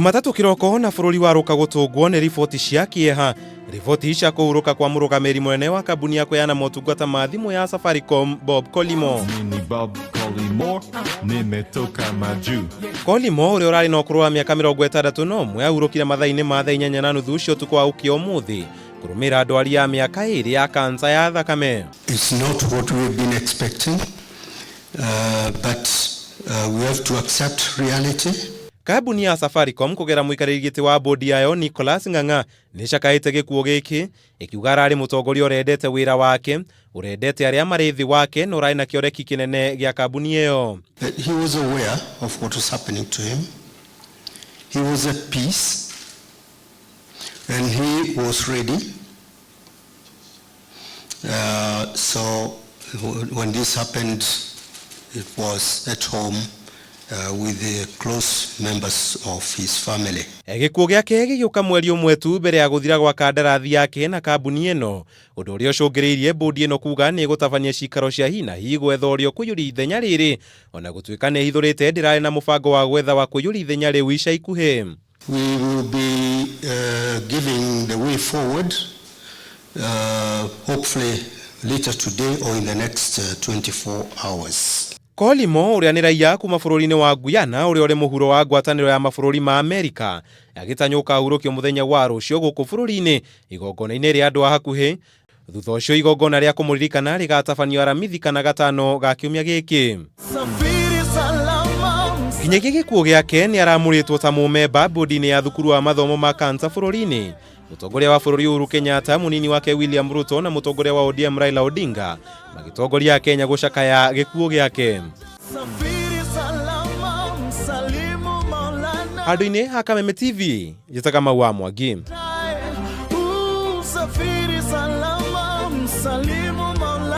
Jumatatũ kĩroko na bũrũri warũka gũtũngwo nĩ riboti cia kĩeha. Riboti cia kũhurũka kwa mũrũgamĩrĩri mũnene wa kambuni ya kũheana motungata ma thimũ ya Safaricom Bob Collymore. Mimi Bob Collymore, nimetoka majuu. Collymore ũrĩa ũrarĩ na ũkũrũ wa mĩaka 61 ahurũkire mathaa-inĩ ma thaa 8:30 cia ũtukũ wa ũkĩa ũmũthĩ kũrũmĩrĩra ndwari ya mĩaka 2 ya kansa ya thakame. It's not what we've been expecting, but we have to accept reality. Kambuni ya Safaricom kũgera mũikarĩri gĩtĩ wa bodi yayo Nicholas Ng'ang'a nĩ ĩcakaĩte gĩkuũ gĩkĩ, ĩkiuga ararĩ mũtongoria ũrendete wĩra wake, ũrendete arĩa marĩ thĩ wake na ũrarĩ na kĩoreki kĩnene gĩa kambuni ĩyo. He was aware of what was happening to him. He was at peace and he was ready. So when this happened, it was at home with the close members of his family. Gĩkuũ gĩake gĩgĩũka mweri ũmwe tu mbere ya gũthira gwa kandarathi yake na kambuni ĩno, ũndũ ũrĩa ũcũngĩrĩirie bũndi ĩno kuga nĩ ĩgũtabania cikaro cia hi na hi gwetha ũrĩa ũkũiyũria ithenya rĩrĩ, ona gũtuĩka nĩ ĩhithũrĩte ndĩrarĩ na mũbango wa gwetha wa kũiyũria ithenya rĩu ica ikuhĩ. We will be giving the way forward, hopefully later today or in the next 24 hours. Collymore ũrĩa nĩ raiya kuma bũrũri-inĩ wa Guyana ũrĩa ũrĩ mũhuro wa ngwatanĩro ya mabũrũri ma Amerika agĩtanywo ũkahurũkio mũthenya wa rũciũ gũkũ bũrũri-inĩ igongona-inĩ rĩa andũ a hakuhĩ. Thutha ũcio igongona rĩa kũmũririkana rĩgatabanio Aramithi kana Gatano ga kiumia gĩkĩ. Nginyagia gĩkuũ gĩake nĩ aramũrĩtwo ta mũmemba bodi-inĩ ya thukuru wa mathomo ma kansa bũrũri-inĩ. Mũtongoria wa bũrũri Uhuru Kenyatta, mũnini wake William Ruto na mũtongoria wa ODM Raila Odinga magĩtongoria Kenya gũcakaya gĩkuũ gĩake. Handũ-inĩ ha Kameme TV, njĩtaga Mau wa Mwangi.